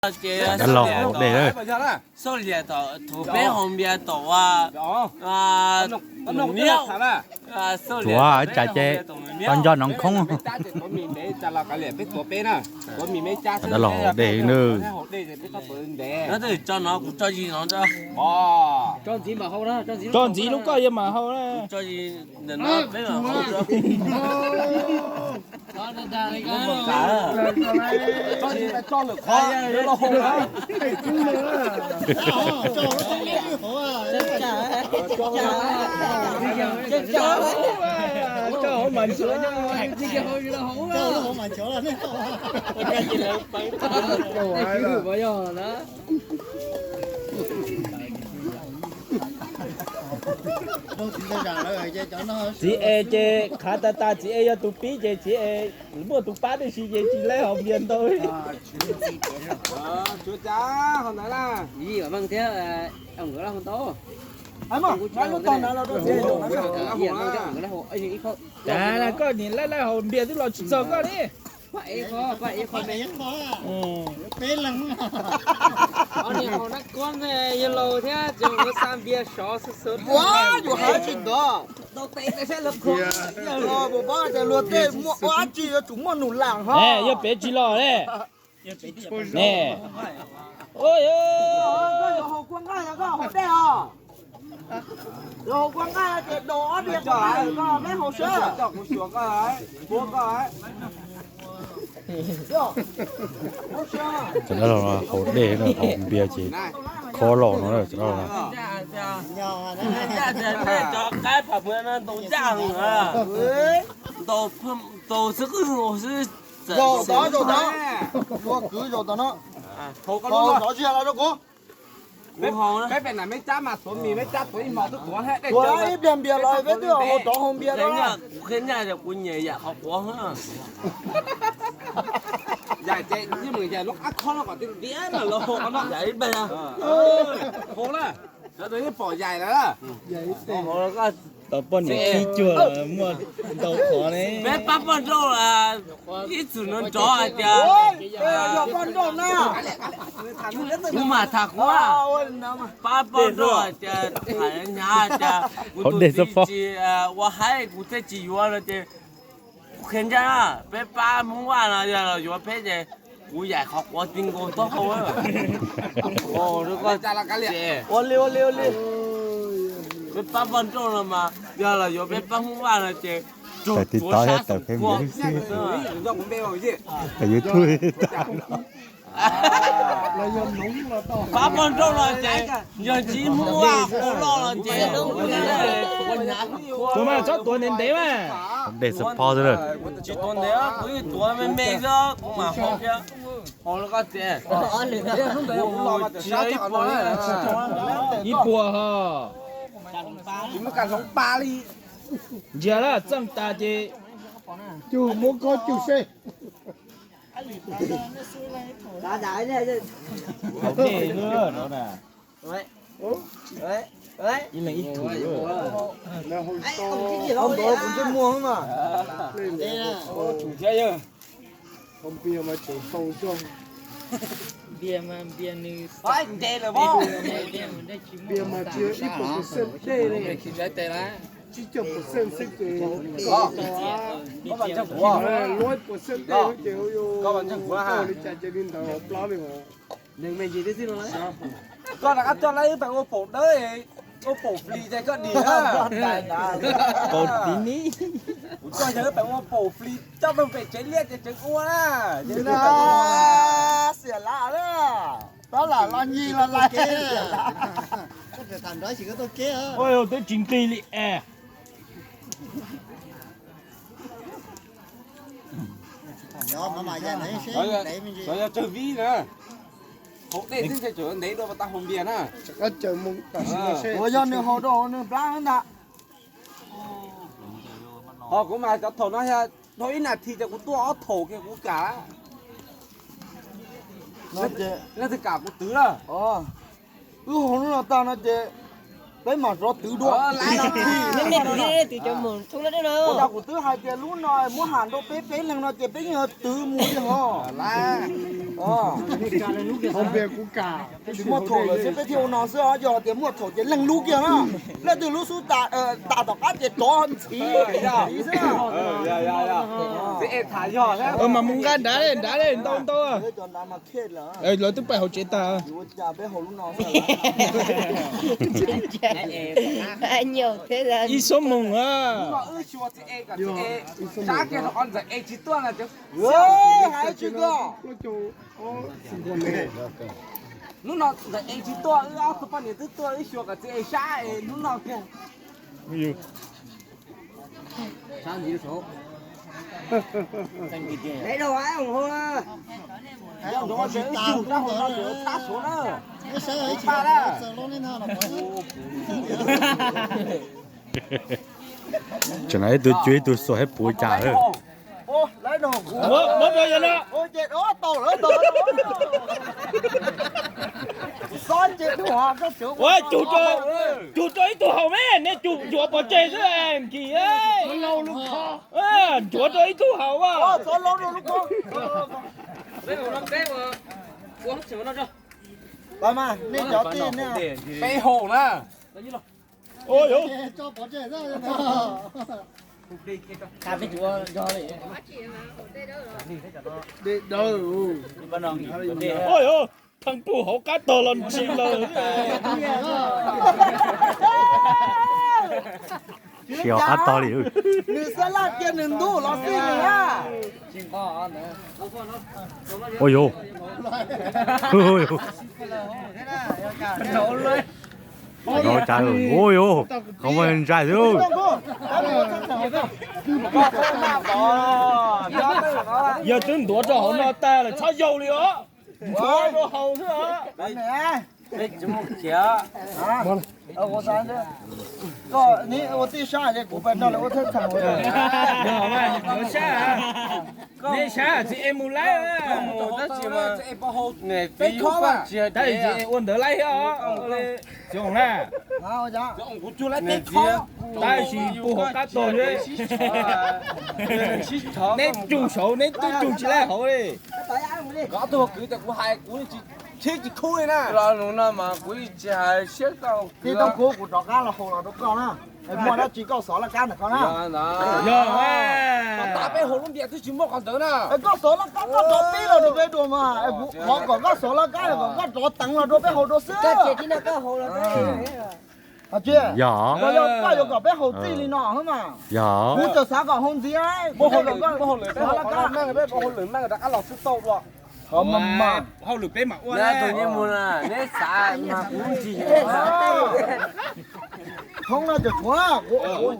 Dab laug haus dej lawm. Xauj liam tom thuv peb haus npias tom ua, tuav cas ces tau nco nov khoob. Dab laug haus dej nawb. Tso ntxiv lub koj yuav mam haus na. Txiv es ces qhav tas tas, txiv es yog tus pib ces txiv es muaj tus pab tib si ces tsis laib haus npias ntau. Cas koj nim laib laib haus npias twb los tsis txog koj li. Ua, yuav hais tsis ntawd. Luag tej muaj dab tsi yuav tsum muaj num lam ho. Yog pem tsis los ne. Ne. Yog haus kua nqaij yog koj haus dej os. Yog haus kua nqaij ces daus ob diav kua nqaij koj peb haus seb. Cov dab laug no haus dej no haus npias ces khob los no cov dab laug no. Zaum tod, zaum tod. Ua kwv zaum tod no. Haus zov ziag los rau kuv. Peb pem nam meb cab mas tuav mis meb cab tuav ib hmo twb tuav. Tuav ib pliag npias los peb twb haus rov haus npias no. Kuv qhia nyaj tias kuv nyiam yam qhov quav. Yam ces yeej meem yam lub qab khob no kom tias tiav mas los haus ib pliag. Haus na. Cov twg yeej pom yam lawm. Tau poj niam khib cuag los muaj ntau qhov ne. Peb pab poj nrauj ib txwm no nrov hais tias, kuv mam tham kuv, pab poj nrauj hais tias, tham hnyav hais tias kuv tus txiv tsis ua haib kuv thiaj tsis yuav no ces kuv qhia ncaj na, peb pab Hmoob Vaj no yog los yuav peb ces kuv yaim qhov quav ti nkaus taub hau. Ua li ua li ua li. Peb pab poj nrauj no mas yog los yuav peb pab Hmoob Vaj no ces raug tsuav sab xeem kua. Pab poj nrauj no ces yog ntsib Hmoob Vaj quav loj no ces ua mas txhob tuav ntev ntev mas. Dej xwb phob xwb lawm. Tsis tuav ntev, kuv yeej tuav me me xwb, kuv mam haus thiab. Haus rau koj txiv. Ib puas ho. Ntsiag lawm, txeej tas ces cug muab koj cug seb. Haus dej no na. Ib leeg ib thum. Ntawd kuv ntsej muag mas. Npias mas tseem tau zog. Npias mas tsis yog ib puas percent dej li, tsib caug percent xwb ces, luab percent dej ces li cas ces li ntawd plab li hos. Koj rov qab coj lawv wb pem ua paum dawb, ua paum flis ces koj dim. Paum dim ni. Kuv coj yawg wb pem ua paum flis coj pem pem tsev liaj ces tseem ua na. Xiam lav, tab lam los nyi los lais. Ua twb tsis nqig li es. Cov yog tsawg vib na, haus dej xwb ntshe tseem ntev dua pas tau haus npias na. Ua yog nws haus rau nws plab ntag. Ho kuv mas cov thaum no yog dhau ib nas this ces kuv tuaj ob thaum kiag kuv kam. Leej twg kam kuv twv lawm. Wb haus lub no tag no ces peb mam rov twv dua. Ua cas kuv twb hais tias lub no muab ham rau peb peb leeg no ces peb yeej yuav twv mus li hos. Tsis muaj thaum lawm xwb peb thiaj ua no xwb os, yog tias muaj thaum ces leej lub kiag na. Leej twg lub xub tas tom qab ces rov ntxiv xwb. Mas mus nqa nrad li, nrad li, ntau ntau. Lawv twb pais hauv tsev tag. Ib xuab moos a. Hnub no ntawm es tsis tuaj, wb ob tug poj niam twb tuaj wb xyuas kom txiv es sab es hnub no kiag. Tseem no ib tug cuab ib tug xuas hab puav cas. Cug rau ib tug haus me, nej cug yuav pov tseg xwb nkis. Ncuav rau ib tug haus. Peb haus na. Pheej pum hauv qab tog los ntsis lawm. Siav qab tog li. Nws xab laj tiag nws ntuj los xij nws na. Ua yuav, ua yuav, qhov muag ntsaim xwb. Yog twb ntuav rau hauv no tag lawm txhob yaug li os. Nchuav rau haus xwb os. Ua tij sab es kuv pais nrog lawv ua thaj txheem. Neb sab txiv es mus laib, tab sis txiv es ua ntawd laib thiab os. Txiv na, tab sis pum hauv qab tog xwb. Neb cug saud neb twb cug tsis laib hauv li. Koj tuaj kwv tias kuv hais kuv tsis khib tsis khub li na. Los lus no mas kuv tsis hais siab koj. Tij Tooj Kub, kuv rov qab los haus los rau koj na. Muaj dab tsi koj xov laj kab ntawm koj na. Yog, tas peb haus lub ntias twb tsis muaj qhov ntawd na. Koj xov laj kab koj rov pib los rau peb dua mas. Qhov kom koj xov laj kab kom koj rov teev los rau peb haus dua xwb. Yog, koj yuav kom peb haus txij li no xwb mas. Yog, kuv txawm xav kom haus ntxiv, kuv xav kom koj xov laj kab. Peb haus lwm meej rov qab los xwb tau dua. Hauj lwm peb mam ua na. Neb xav mas kuv ntsis. Thoob no cov tshuav, kuv haus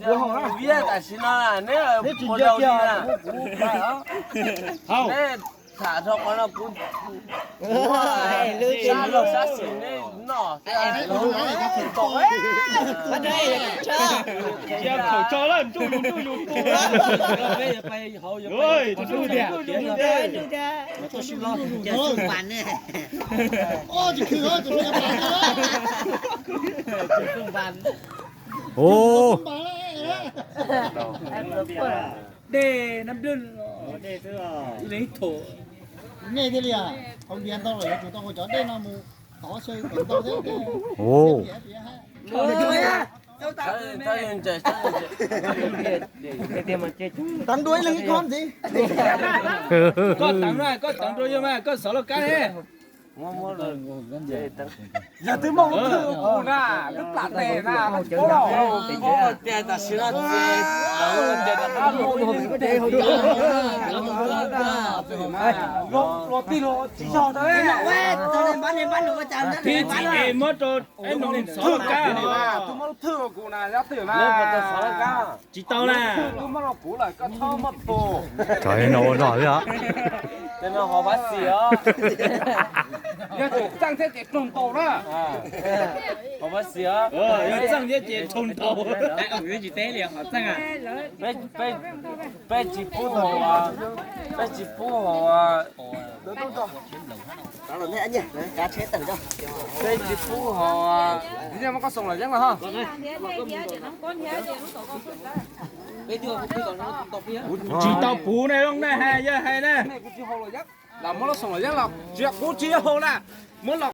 na. Tam sim no neb tsis nco kiag kuv. Neb tham rau qhov no kuv sab laug sab xis neb noj. Cia khaum tso lawm, ntuj yus ntuj yus tu. Dej Nam Lwj, dej thum. Nej thiaj li haus npias ntau lawm yuav tsum tau haus cov dej no mus tov xyaw kom ntau thiab. Teev dua ib leeg ib khob ntxiv. Koj teev na, koj teev dua yog mas koj xov laj kab ne. Yog twb muaj lub thwj kuv na, twb plam tes na, tias tam sim no ces luag tij luag tsis yog. Tib txiv es muab rau eb no xov laj kab. Twb muab lub thwj kuv na, yog twb na. Tsis tau na. Twb muab rau kuv lawm koj txhob muab tus. Tsov no ua no xwb os. Tej no hauv pab xis os. Yog tseem txeej thiab ces raug ntaus na. Hauv pab xis os. Yog txeej thiab ces raug ntaus. Tsis teb li hov txeej a. Peb tsis pub haus, peb tsis pub haus, peb tsis pub haus, tsis tau puv ne, Looj Naj hais yog hais na. Los muab lub xoo los yeeb los tsis yog kuv tsis yog hau na, muab los